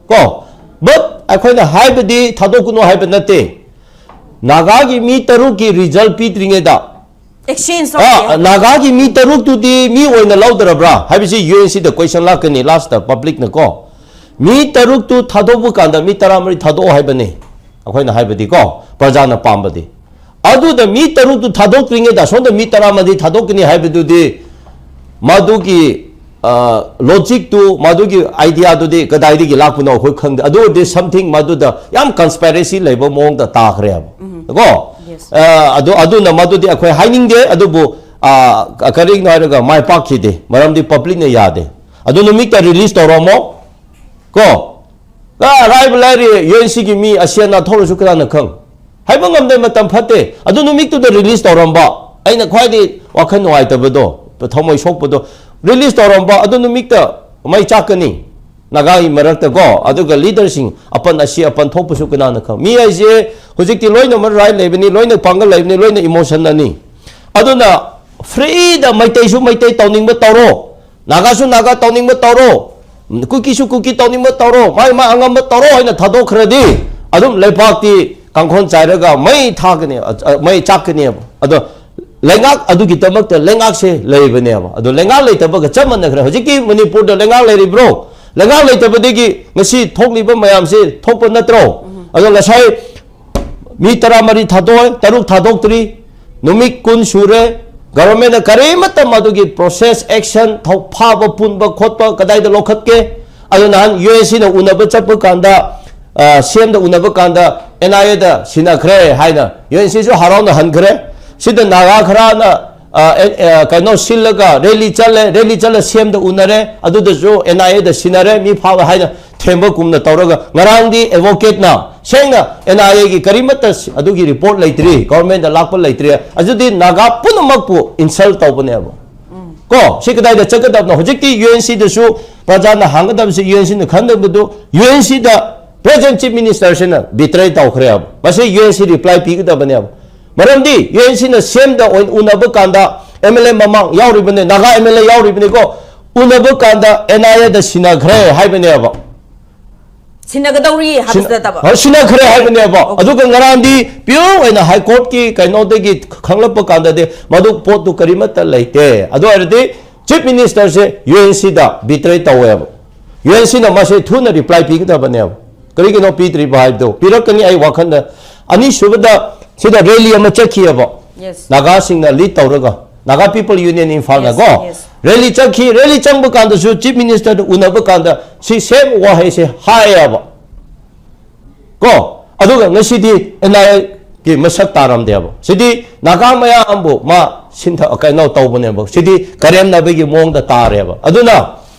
ꯀꯣ꯫ ꯕꯠ ꯑꯩꯈꯣꯏꯅ ꯍꯥꯏꯕꯗꯤ ꯊꯥꯗꯣꯛꯀꯅꯨ ꯍꯥꯏꯕ ꯅꯠꯇꯦ꯫ ꯅꯥꯒꯥꯒꯤ ꯃꯤ ꯇꯔꯨꯛꯀꯤ ꯔꯤꯖꯜ ꯄꯤꯗ꯭ꯔꯤꯉꯩꯗ, ꯑꯦꯛꯁꯆꯦꯟꯖ ꯑ, ꯇꯧꯁꯦ꯫ ꯅꯥꯒꯥꯒꯤ ꯃꯤ ꯇꯔꯨꯛꯇꯨꯗꯤ ꯃꯤ ꯑꯣꯏꯅ ꯂꯧꯗ꯭ꯔꯕ꯭ꯔꯥ ꯍꯥꯏꯕꯁꯤ ꯌꯨ ꯑꯦꯟ ꯁꯤꯗ ꯀꯣꯏꯁꯟ ꯂꯥꯛꯀꯅꯤ ꯂꯥꯁꯇ ꯄꯕ꯭ꯂꯤꯛꯅ, ꯀꯣ꯫ ꯃꯤ ꯇꯔꯨꯛꯇꯨ ꯊꯥꯗꯣꯛꯄ ꯀꯥꯟꯗ ꯃꯤ ꯇꯔꯥꯃꯔꯤ ꯊꯥꯗꯣꯛꯑꯣ ꯍꯥꯏꯕꯅꯤ ꯑꯩꯈꯣꯏꯅ ꯍꯥꯏꯕꯗꯤ, ꯀꯣ, ꯄ꯭ꯔꯖꯥꯅ ꯄꯥꯝꯕꯗꯤ꯫ ꯑꯗꯨꯗ ꯃꯤ ꯇꯔꯨꯛꯇꯨ ꯊꯥꯗꯣꯛꯇ꯭ꯔꯤꯉꯩꯗ ꯁꯣꯝꯗ ꯃꯤ ꯇꯔꯥꯃꯔꯤ ꯊꯥꯗꯣꯛꯀꯅꯤ ꯍꯥꯏꯕꯗꯨꯗꯤ, ꯃꯗꯨꯒꯤ ꯂꯣꯖꯤꯛꯇꯨ, ꯃꯗꯨꯒꯤ ꯑꯥꯏꯗꯤꯌꯥꯗꯨꯗꯤ ꯀꯗꯥꯏꯗꯒꯤ ꯂꯥꯛꯄꯅꯣ ꯑꯩꯈꯣꯏ ꯈꯪꯗꯦ꯫ ꯑꯗꯨ ꯑꯣꯏꯔꯗꯤ something ꯃꯗꯨꯗ ꯌꯥꯝ conspiracy ꯂꯩꯕ ꯃꯑꯣꯡꯗ ꯇꯥꯈ꯭ꯔꯦꯕ꯫ ꯀꯣ? Yes. ꯑ, ꯑꯗꯨ, ꯑꯗꯨꯅ ꯃꯗꯨꯗꯤ ꯑꯩꯈꯣꯏ ꯍꯥꯏꯅꯤꯡꯗꯦ꯫ ꯑꯗꯨꯕꯨ, ꯑ, ꯀꯔꯤꯒꯤꯅꯣ ꯍꯥꯏꯔꯒ ꯃꯥꯏ ꯄꯥꯛꯈꯤꯗꯦ꯫ ꯃꯔꯝꯗꯤ publicꯅ ꯌꯥꯗꯦ꯫ ꯑꯗꯨ ꯅꯨꯃꯤꯠꯇ release ꯇꯧꯔꯝꯃꯣ꯫ ꯀꯣ? ꯑ, ꯑꯔꯥꯏꯕ ꯂꯥꯏꯔꯤ, ꯌꯨ ꯑꯦꯟ ꯁꯤꯒꯤ ꯃꯤ ꯑꯁꯤ ꯑꯅꯥ ꯊꯣꯛꯂꯁꯨ ꯀꯅꯥꯅ ꯈꯪ? ꯍꯥꯏꯕ ꯉꯝꯗꯦ, ꯃꯇꯝ ꯐꯠꯇꯦ꯫ ꯑꯗꯨ ꯅꯨꯃꯤꯠꯇꯨꯗ release ꯇꯧꯔꯝꯕ, ꯑꯩꯅ ꯈ꯭ꯋꯥꯏꯗꯒꯤ ꯋꯥꯈꯜ ꯅꯨꯡꯉꯥꯏꯇꯕꯗꯣ, ꯊꯃꯣꯏ ꯁꯣꯛꯄꯗꯣ, release ꯇꯧꯔꯝꯕ ꯑꯗꯨ ꯅꯨꯃꯤꯠꯇ ꯃꯩ ꯆꯥꯛꯀꯅꯤ꯫ ꯅꯥꯒꯥꯒꯤ ꯃꯔꯛꯇ ꯀꯣ, ꯑꯗꯨꯒ leaderꯁꯤꯡ ꯑꯄꯟ ꯑꯁꯤ ꯑꯄꯟ ꯊꯣꯛꯄꯁꯨ ꯀꯅꯥꯅ ꯈꯪ? ꯃꯤ ꯍꯥꯏꯁꯦ ꯍꯧꯖꯤꯛꯇꯤ ꯂꯣꯏꯅꯃꯛ right ꯂꯩꯕꯅꯤ, ꯂꯣꯏꯅ ꯄꯥꯡꯒꯜ ꯂꯩꯕꯅꯤ, ꯂꯣꯏꯅ emotion ꯑꯅꯤ꯫ ꯑꯗꯨꯅ freeꯗ ꯃꯩꯇꯩꯁꯨ ꯃꯩꯇꯩ ꯇꯧꯅꯤꯡꯕ ꯇꯧꯔꯣ, ꯅꯥꯒꯥꯁꯨ ꯅꯥꯒꯥ ꯇꯧꯅꯤꯡꯕ ꯇꯧꯔꯣ, ꯀꯨꯀꯤꯁꯨ ꯀꯨꯀꯤ ꯇꯧꯅꯤꯡꯕ ꯇꯧꯔꯣ, ꯃꯥꯏ ꯃꯥ ꯑꯉꯝꯕ ꯇꯧꯔꯣ ꯍꯥꯏꯅ ꯊꯥꯗꯣꯛꯈ꯭ꯔꯗꯤ ꯑꯗꯨꯝ ꯂꯩꯕꯥꯛꯇꯤ ꯀꯥꯡꯈꯣꯟ ꯆꯥꯏꯔꯒ ꯃꯩ ꯊꯥꯒꯅꯤ, ꯑ, ꯑ, ꯃꯩ ꯆꯥꯛꯀꯅꯦꯕ꯫ ꯑꯗꯣ ꯂꯩꯉꯥꯛ ꯑꯗꯨꯒꯤꯗꯃꯛꯇ ꯂꯩꯉꯥꯛꯁꯦ ꯂꯩꯕꯅꯦꯕ꯫ ꯑꯗꯣ ꯂꯩꯉꯥꯛ ꯂꯩꯇꯕꯒ ꯆꯞ ꯃꯥꯟꯅꯈ꯭ꯔꯦ꯫ ꯍꯧꯖꯤꯛꯀꯤ ꯃꯅꯤꯄꯨꯔꯗ ꯂꯩꯉꯥꯛ ꯂꯩꯔꯤꯕ꯭ꯔꯣ? ꯂꯩꯉꯥꯛ ꯂꯩꯇꯕꯗꯒꯤ ꯉꯁꯤ ꯊꯣꯛꯂꯤꯕ ꯃꯌꯥꯝꯁꯦ ꯊꯣꯛꯄ ꯅꯠꯇ꯭ꯔꯣ? ꯑꯗꯣ ꯉꯁꯥꯏ ꯃꯤ ꯇꯔꯥꯃꯔꯤ ꯊꯥꯗꯣꯛꯑꯦ, ꯇꯔꯨꯛ ꯊꯥꯗꯣꯛꯇ꯭ꯔꯤ, ꯅꯨꯃꯤꯠ ꯀꯨꯟ ꯁꯨꯔꯦ꯫ Governmentꯅ ꯀꯔꯤꯃꯠꯇ ꯃꯗꯨꯒꯤ process, action, ꯊꯧ-, ꯐꯥꯕ, ꯄꯨꯟꯕ, ꯈꯣꯠꯄ ꯀꯗꯥꯏꯗ ꯂꯧꯈꯠꯀꯦ? ꯑꯗꯨ ꯅꯍꯥꯟ ꯌꯨ ꯑꯦꯟ ꯁꯤꯅ ꯎꯅꯕ ꯆꯠꯄ ꯀꯥꯟꯗ, ꯑ, ꯁꯤ ꯑꯦꯝꯗ ꯎꯅꯕ ꯀꯥꯟꯗ ꯑꯦꯟ ꯑꯥꯏ ꯑꯦꯗ ꯁꯤꯟꯅꯈ꯭ꯔꯦ ꯍꯥꯏꯅ ꯌꯨ ꯑꯦꯟ ꯁꯤꯁꯨ ꯍꯔꯥꯎꯅ ꯍꯟꯈ꯭ꯔꯦ꯫ ꯁꯤꯗ ꯅꯥꯒꯥ ꯈꯔꯅ, ꯑ, ꯑꯦ, ꯑ, ꯀꯩꯅꯣ ꯁꯤꯜꯂꯒ rally ꯆꯠꯂꯦ, rally ꯆꯠꯂ ꯁꯤ ꯑꯦꯝꯗ ꯎꯅꯔꯦ, ꯑꯗꯨꯗꯁꯨ ꯑꯦꯟ ꯑꯥꯏ ꯑꯦꯗ ꯁꯤꯟꯅꯔꯦ, ꯃꯤ ꯐꯥꯕ ꯍꯥꯏꯅ ꯊꯦꯝꯕꯒꯨꯝꯅ ꯇꯧꯔꯒ, ꯉꯔꯥꯡꯗꯤ advocateꯅ ꯁꯦꯡꯅ ꯑꯦꯟ ꯑꯥꯏ ꯑꯦꯒꯤ ꯀꯔꯤꯃꯠꯇ ꯁꯤ-, ꯑꯗꯨꯒꯤ report ꯂꯩꯇ꯭ꯔꯤ, governmentꯗ ꯂꯥꯛꯄ ꯂꯩꯇ꯭ꯔꯤ, ꯑꯗꯨꯗꯤ ꯅꯥꯒꯥ ꯄꯨꯝꯅꯃꯛꯄꯨ insult ꯇꯧꯕꯅꯦꯕ꯫ ꯀꯣ, ꯁꯤ ꯀꯗꯥꯏꯗ ꯆꯠꯀꯗꯕꯅꯣ? ꯍꯧꯖꯤꯛꯇꯤ ꯌꯨ ꯑꯦꯟ ꯁꯤꯗꯁꯨ ꯄ꯭ꯔꯖꯥꯅ ꯍꯥꯡꯒꯗꯕꯁꯤ, ꯌꯨ ꯑꯦꯟ ꯁꯤꯅ ꯈꯟꯒꯗꯕꯗꯨ, ꯌꯨ ꯑꯦꯟ ꯁꯤꯗ present chief ministerꯁꯤꯅ betray ꯇꯧꯈ꯭ꯔꯦꯕ꯫ ꯃꯁꯤ ꯌꯨ ꯑꯦꯟ ꯁꯤ reply ꯄꯤꯒꯗꯕꯅꯦꯕ꯫ ꯃꯔꯝꯗꯤ ꯌꯨ ꯑꯦꯟ ꯁꯤꯅ ꯁꯤ ꯑꯦꯝꯗ ꯑꯣꯏꯅ ꯎꯅꯕ ꯀꯥꯟꯗ ꯑꯦꯝ ꯑꯦꯜ ꯑꯦ ꯃꯃꯥꯡ ꯌꯥꯎꯔꯤꯕꯅꯦ, ꯅꯥꯒꯥ ꯑꯦꯝ ꯑꯦꯜ ꯑꯦ ꯌꯥꯎꯔꯤꯕꯅꯤꯀꯣ, ꯎꯅꯕ ꯀꯥꯟꯗ ꯑꯦꯟ ꯑꯥꯏ ꯑꯦꯗ ꯁꯤꯟꯅꯈ꯭ꯔꯦ ꯍꯥꯏꯕꯅꯦꯕ꯫ ꯁꯤꯟꯅꯒꯗꯧꯔꯤ ꯍꯥꯏꯕꯁꯨ ꯁꯤꯟ-, ꯅꯠꯇꯕ꯫ ꯍꯣꯏ, ꯁꯤꯟꯅꯈ꯭ꯔꯦ ꯍꯥꯏꯕꯅꯦꯕ꯫ Okay. ꯑꯗꯨꯒ ꯉꯔꯥꯡꯗꯤ pure ꯑꯣꯏꯅ High Courtꯀꯤ ꯀꯩꯅꯣꯗꯒꯤ ꯈꯪꯂꯛꯄ ꯀꯥꯟꯗꯗꯤ ꯃꯗꯨ ꯄꯣꯠꯇꯨ ꯀꯔꯤꯃꯠꯇ ꯂꯩꯇꯦ꯫ ꯑꯗꯨ ꯑꯣꯏꯔꯗꯤ chief ministerꯁꯦ ꯌꯨ ꯑꯦꯟ ꯁꯤꯗ betray ꯇꯧꯋꯦꯕ꯫ ꯌꯨ ꯑꯦꯟ ꯁꯤꯅ ꯃꯁꯦ ꯊꯨꯅ reply ꯄꯤꯒꯗꯕꯅꯦꯕ꯫ ꯀꯔꯤꯒꯤꯅꯣ ꯄꯤꯗ꯭ꯔꯤꯕ ꯍꯥꯏꯕꯗꯣ ꯄꯤꯔꯛꯀꯅꯤ ꯑꯩ ꯋꯥꯈꯜꯗ꯫ ꯑꯅꯤꯁꯨꯕꯗ ꯁꯤꯗ ꯔꯦꯂꯤ ꯑꯃ ꯆꯠꯈꯤꯑꯕ꯫ Yes. ꯅꯥꯒꯥꯁꯤꯡꯅ ꯂꯤꯗ ꯇꯧꯔꯒ, ꯅꯥꯒꯥ ꯄꯤꯄꯜ ꯌꯨꯅꯤꯌꯟ ꯏꯝꯐꯥꯜꯅ Yes, ꯀꯣ yes. ꯔꯦꯂꯤ ꯆꯠꯈꯤ꯫ ꯔꯦꯂꯤ ꯆꯪꯕ ꯀꯥꯟꯗꯁꯨ ꯆꯤꯐ ꯃꯤꯅꯤꯁꯇꯔꯗ ꯎꯅꯕ ꯀꯥꯟꯗ ꯁꯤ ꯁꯦꯝ ꯋꯥꯍꯩꯁꯦ ꯍꯥꯏꯌꯦꯕ꯫ ꯀꯣ ꯑꯗꯨꯒ ꯉꯁꯤꯗꯤ ꯑꯦꯟ ꯑꯥꯏ ꯑꯦꯒꯤ ꯃꯁꯛ ꯇꯥꯔꯝꯗꯦꯕ꯫ ꯁꯤꯗꯤ ꯅꯥꯒꯥ ꯃꯌꯥꯝꯕꯨ ꯃꯥ ꯁꯤꯟꯊ ꯀꯩꯅꯣ ꯇꯧꯕꯅꯦꯕ꯫ ꯁꯤꯗꯤ ꯀꯔꯦꯝꯅꯕꯒꯤ ꯃꯑꯣꯡꯗ ꯇꯥꯔꯦꯕ꯫ ꯑꯗꯨꯅ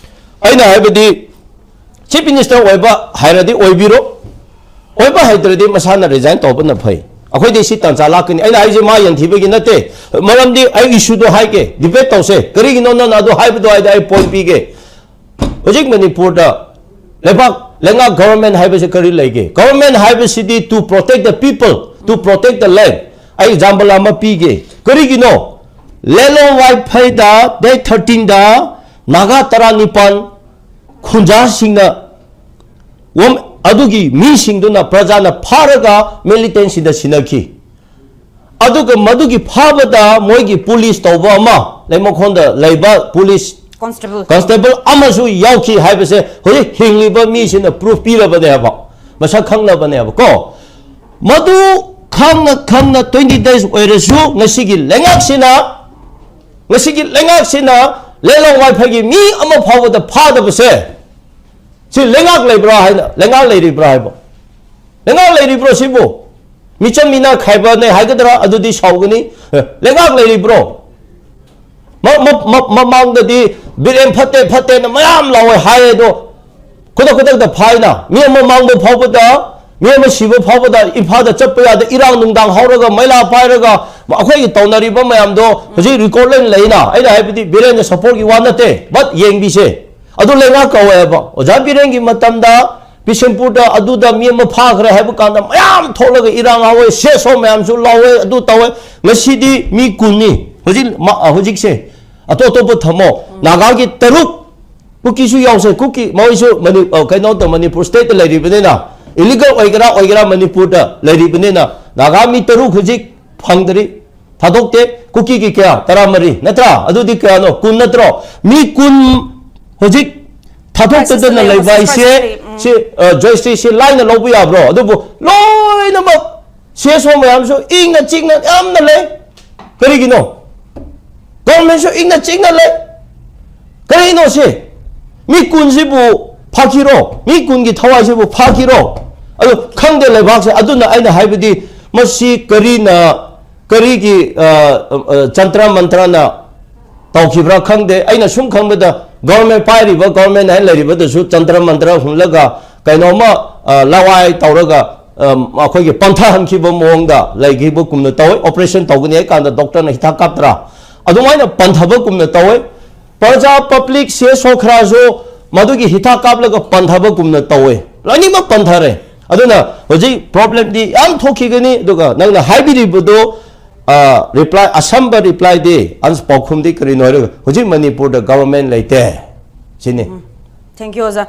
ꯑꯩꯅ ꯍꯥꯏꯕꯗꯤ ꯆꯤꯐ ꯃꯤꯅꯤꯁꯇꯔ ꯑꯣꯏꯕ ꯍꯥꯏꯔꯗꯤ ꯑꯣꯏꯕꯤꯔꯣ, ꯑꯣꯏꯕ ꯍꯩꯇ꯭ꯔꯗꯤ ꯃꯁꯥꯅ ꯔꯤꯖꯥꯏꯟ ꯇꯧꯕꯅ ꯐꯩ꯫ ꯑꯩꯈꯣꯏꯗꯤ ꯁꯤ ꯇꯥꯟꯖꯥ ꯂꯥꯛꯀꯅꯤ꯫ ꯑꯩꯅ ꯍꯥꯏꯁꯦ ꯃꯥ ꯌꯦꯟꯊꯤꯕꯒꯤ ꯅꯠꯇꯦ, ꯃꯔꯝꯗꯤ ꯑꯩ ꯏꯁꯨꯗꯣ ꯍꯥꯏꯒꯦ, ꯗꯤꯕꯦꯠ ꯇꯧꯁꯦ꯫ ꯀꯔꯤꯒꯤꯅꯣ ꯅꯪꯅ ꯑꯗꯨ ꯍꯥꯏꯕꯗꯣ ꯍꯥꯏꯗꯤ ꯑꯩ ꯄꯣꯏꯟ ꯄꯤꯒꯦ꯫ ꯍꯧꯖꯤꯛ ꯃꯅꯤꯄꯨꯔꯗ ꯂꯩꯕꯥꯛ ꯂꯩꯉꯥꯛ ꯒꯣꯚꯔꯟꯃꯦꯟ ꯍꯥꯏꯕꯁꯤ ꯀꯔꯤ ꯂꯩꯒꯦ? ꯒꯣꯚꯔꯟꯃꯦꯟ ꯍꯥꯏꯕꯁꯤꯗꯤ to protect the people, to protect the land꯫ ꯑꯩ ꯑꯦꯛꯖꯥꯝꯄꯜ ꯑꯃ ꯄꯤꯒꯦ꯫ ꯀꯔꯤꯒꯤꯅꯣ ꯂꯦꯂꯣꯡ ꯋꯥꯏꯐꯩꯗ ꯗꯦꯠ ꯊꯥꯔꯇꯤꯟꯗ ꯅꯥꯒꯥ ꯇꯔꯥꯅꯤꯄꯥꯟ ꯈꯨꯟꯖꯥꯁꯤꯡꯅ ꯋꯣꯝ-, ꯑꯗꯨꯒꯤ ꯃꯤꯁꯤꯡꯗꯨꯅ ꯄ꯭ꯔꯖꯥꯅ ꯐꯥꯔꯒ ꯃꯤꯂꯤꯇꯦꯟꯁꯤꯡꯗ ꯁꯤꯟꯅꯈꯤ꯫ ꯑꯗꯨꯒ ꯃꯗꯨꯒꯤ ꯐꯥꯕꯗ ꯃꯣꯏꯒꯤ ꯄꯨꯂꯤꯁ ꯇꯧꯕ ꯑꯃ, ꯂꯩꯃꯈꯣꯟꯗ ꯂꯩꯕ ꯄꯨꯂꯤꯁ Constable. ꯀꯟꯁꯇꯦꯕꯜ ꯑꯃꯁꯨ ꯌꯥꯎꯈꯤ ꯍꯥꯏꯕꯁꯦ ꯍꯧꯖꯤꯛ ꯍꯤꯡꯂꯤꯕ ꯃꯤꯁꯤꯡꯅ ꯄ꯭ꯔꯨꯐ ꯄꯤꯔꯕꯅꯦꯕ, ꯃꯁꯛ ꯈꯪꯅꯕꯅꯦꯕ ꯀꯣ꯫ ꯃꯗꯨ ꯈꯪꯅ ꯈꯪꯅ ꯇ꯭ꯋꯦꯟꯇꯤ ꯗꯦꯖ ꯑꯣꯏꯔꯁꯨ ꯉꯁꯤꯒꯤ ꯂꯩꯉꯥꯛꯁꯤꯅ, ꯉꯁꯤꯒꯤ ꯂꯩꯉꯥꯛꯁꯤꯅ ꯂꯦꯂꯣꯡ ꯋꯥꯏꯐꯩꯒꯤ ꯃꯤ ꯑꯃ ꯐꯥꯎꯕꯗ ꯐꯥꯗꯕꯁꯦ, ꯁꯤ ꯂꯩꯉꯥꯛ ꯂꯩꯕ꯭ꯔꯥ ꯍꯥꯏꯅ, ꯂꯩꯉꯥꯛ ꯂꯩꯔꯤꯕ꯭ꯔꯥ ꯍꯥꯏꯕ, ꯂꯩꯉꯥꯛ ꯂꯩꯔꯤꯕ꯭ꯔꯣ ꯁꯤꯕꯨ? ꯃꯤꯆꯝ ꯃꯤꯅ ꯈꯥꯏꯕꯅꯦ ꯍꯥꯏꯒꯗ꯭ꯔꯥ, ꯑꯗꯨꯗꯤ ꯁꯥꯎꯒꯅꯤ꯫ ꯑꯦ, ꯂꯩꯉꯥꯛ ꯂꯩꯔꯤꯕ꯭ꯔꯣ? ꯃ-, ꯃ-, ꯃ-, ꯃꯃꯥꯡꯗꯗꯤ ꯕꯤꯔꯦꯟ ꯐꯠꯇꯦ ꯐꯠꯇꯦꯅ ꯃꯌꯥꯝ ꯂꯥꯎꯋꯦ ꯍꯥꯏꯌꯦ, ꯑꯗꯣ ꯈꯨꯗꯛ ꯈꯨꯗꯛꯇ ꯐꯥꯏꯅ, ꯃꯤ ꯑꯃ ꯃꯥꯡꯕ ꯐꯥꯎꯕꯗ, ꯃꯤ ꯑꯃ ꯁꯤꯕ ꯐꯥꯎꯕꯗ ꯏꯝꯐꯥꯜꯗ ꯆꯠꯄ ꯌꯥꯗꯦ, ꯏꯔꯥꯡ ꯅꯨꯡꯗꯥꯡ ꯍꯧꯔꯒ ꯃꯩꯂꯥ ꯄꯥꯏꯔꯒ ꯑꯩꯈꯣꯏꯒꯤ ꯇꯧꯅꯔꯤꯕ ꯃꯌꯥꯝꯗꯣ ꯍꯧꯖꯤꯛ ꯔꯦꯀꯣꯔꯗ ꯂꯣꯏꯅ ꯂꯩꯅ꯫ ꯑꯩꯅ ꯍꯥꯏꯕꯗꯤ ꯕꯤꯔꯦꯟꯅ ꯁꯞꯄꯣꯔꯠꯀꯤ ꯋꯥ ꯅꯠꯇꯦ, ꯕꯠ ꯌꯦꯡꯕꯤꯁꯦ꯫ ꯑꯗꯨ ꯂꯩꯉꯥꯛ ꯀꯧꯋꯦꯕ꯫ ꯑꯣꯖꯥ ꯕꯤꯔꯦꯟꯒꯤ ꯃꯇꯝꯗ ꯕꯤꯁꯦꯝꯄꯨꯔꯗ ꯑꯗꯨꯗ ꯃꯤ ꯑꯃ ꯐꯥꯈ꯭ꯔꯦ ꯍꯥꯏꯕ ꯀꯥꯟꯗ ꯃꯌꯥꯝ ꯊꯣꯛꯂꯒ ꯏꯔꯥꯡ ꯍꯧꯋꯦ, ꯁꯦ ꯁꯣ ꯃꯌꯥꯝꯁꯨ ꯂꯥꯎꯋꯦ, ꯑꯗꯨ ꯇꯧꯋꯦ꯫ ꯉꯁꯤꯗꯤ ꯃꯤ ꯀꯨꯟꯅꯤ ꯍꯧꯖꯤꯛ ꯃ-, ꯑ, ꯍꯧꯖꯤꯛꯁꯦ꯫ ꯑꯇꯣꯞ ꯑꯇꯣꯞꯄ ꯊꯝꯃꯣ, ꯅꯥꯒꯥꯒꯤ ꯇꯔꯨꯛ, ꯀꯨꯀꯤꯁꯨ ꯌꯥꯎꯁꯦ, ꯀꯨꯀꯤ ꯃꯣꯏꯁꯨ ꯃꯅꯤ-, ꯑ, ꯀꯩꯅꯣꯗ ꯃꯅꯤꯄꯨꯔ ꯁ꯭ꯇꯦꯠꯇ ꯂꯩꯔꯤꯕꯅꯤꯅ, ꯏꯂꯤꯒꯜ ꯑꯣꯏꯒꯦꯔꯥ ꯑꯣꯏꯒꯦꯔꯥ ꯃꯅꯤꯄꯨꯔꯗ ꯂꯩꯔꯤꯕꯅꯤꯅ, ꯅꯥꯒꯥ ꯃꯤ ꯇꯔꯨꯛ ꯍꯧꯖꯤꯛ ꯐꯪꯗ꯭ꯔꯤ꯫ ꯊꯥꯗꯣꯛꯇꯦ꯫ ꯀꯨꯀꯤꯒꯤ ꯀꯌꯥ? ꯇꯔꯥꯃꯔꯤ ꯅꯠꯇ꯭ꯔꯥ? ꯑꯗꯨꯗꯤ ꯀꯌꯥꯅꯣ? ꯀꯨꯟ ꯅꯠꯇ꯭ꯔꯣ? ꯃꯤ ꯀꯨꯟ ꯍꯧꯖꯤꯛ ꯊꯥꯗꯣꯛꯇꯗꯅ ꯂꯩ, ꯂꯩꯕ ꯍꯧꯖꯤꯛ ꯍꯥꯏꯁꯦ, ꯂꯩ, ꯎꯝ꯫ ꯁꯤ, ꯑ, ꯖꯣꯏꯁ꯭ꯔꯤ, ꯁꯤ ꯂꯥꯏꯅ ꯂꯧꯕ ꯌꯥꯕ꯭ꯔꯣ? ꯑꯗꯨꯕꯨ ꯂꯣꯏꯅꯃꯛ ꯁꯤ ꯑꯦꯁ ꯑꯣ ꯃꯌꯥꯝꯁꯨ ꯏꯪꯅ ꯆꯤꯛꯅ ꯌꯥꯝꯅ ꯂꯩ꯫ ꯀꯔꯤꯒꯤꯅꯣ? ꯒꯣꯔꯃꯦꯟꯁꯨ ꯏꯪꯅ ꯆꯤꯛꯅ ꯂꯩ꯫ ꯀꯔꯤꯅꯣ ꯁꯤ? ꯃꯤ ꯀꯨꯟꯁꯤꯕꯨ ꯐꯥꯈꯤꯔꯣ? ꯃꯤ ꯀꯨꯟꯒꯤ ꯊꯋꯥꯏꯁꯤꯕꯨ ꯐꯥꯈꯤꯔꯣ? ꯑꯗꯨ ꯈꯪꯗꯦ ꯂꯩꯕꯥꯛꯁꯦ꯫ ꯑꯗꯨꯅ ꯑꯩꯅ ꯍꯥꯏꯕꯗꯤ, ꯃꯁꯤ ꯀꯔꯤꯅ, ꯀꯔꯤꯒꯤ, ꯑ, ꯑ, ꯆꯟꯇ꯭ꯔ ꯃꯟꯇ꯭ꯔꯅ ꯇꯧꯈꯤꯕ꯭ꯔꯥ ꯈꯪꯗꯦ꯫ ꯑꯩꯅ ꯁꯨꯝ ꯈꯪꯕꯗ, ꯒꯣꯔꯃꯦꯟ ꯄꯥꯏꯔꯤꯕ, ꯒꯣꯔꯃꯦꯟ ꯍꯥꯏꯅ ꯂꯩꯔꯤꯕꯗꯁꯨ ꯆꯟꯇ꯭ꯔ ꯃꯟꯇ꯭ꯔ ꯍꯨꯜꯂꯒ ꯀꯩꯅꯣꯝꯃ, ꯑ, ꯂꯋꯥꯏ ꯇꯧꯔꯒ, ꯑ, ꯑꯩꯈꯣꯏꯒꯤ ꯄꯟꯊꯍꯟꯈꯤꯕ ꯃꯑꯣꯡꯗ ꯂꯩꯈꯤꯕꯒꯨꯝꯅ ꯇꯧꯋꯤ꯫ ꯑꯣꯄꯔꯦꯁꯟ ꯇꯧꯒꯅꯤ ꯍꯥꯏ ꯀꯥꯟꯗ ꯗꯣꯛꯇꯔꯅ ꯍꯤꯗꯥꯛ ꯀꯥꯞꯇ꯭ꯔꯥ? ꯑꯗꯨꯃꯥꯏꯅ ꯄꯟꯊꯕꯒꯨꯝꯅ ꯇꯧꯋꯤ꯫ ꯄ꯭ꯔꯖꯥ, ꯄꯕ꯭ꯂꯤꯛ, ꯁꯤ ꯑꯦꯁ ꯑꯣ ꯈꯔꯁꯨ ꯃꯗꯨꯒꯤ ꯍꯤꯗꯥꯛ ꯀꯥꯞꯂꯒ ꯄꯟꯊꯕꯒꯨꯝꯅ ꯇꯧꯋꯤ꯫ ꯂꯣꯏꯅꯃꯛ ꯄꯟꯊꯔꯦ꯫ ꯑꯗꯨꯅ ꯍꯧꯖꯤꯛ ꯄ꯭ꯔꯣꯕ꯭ꯂꯦꯝꯗꯤ ꯌꯥꯝ ꯊꯣꯛꯈꯤꯒꯅꯤ꯫ ꯑꯗꯨꯒ ꯅꯪꯅ ꯍꯥꯏꯕꯤꯔꯤꯕꯗꯣ, ꯑ, ꯔꯤꯄ꯭ꯂꯥꯏ, ꯑꯁꯝꯕ ꯔꯤꯄ꯭ꯂꯥꯏꯗꯤ, ꯑꯟꯁ ꯄꯥꯎꯈꯨꯝꯗꯤ ꯀꯔꯤꯅꯣ ꯍꯥꯏꯔꯒ, ꯍꯧꯖꯤꯛ ꯃꯅꯤꯄꯨꯔꯗ ꯒꯚꯔꯟꯃꯦꯟ ꯂꯩꯇꯦ꯫ ꯁꯤꯅꯤ꯫ Thank you, ꯑꯣꯖꯥ꯫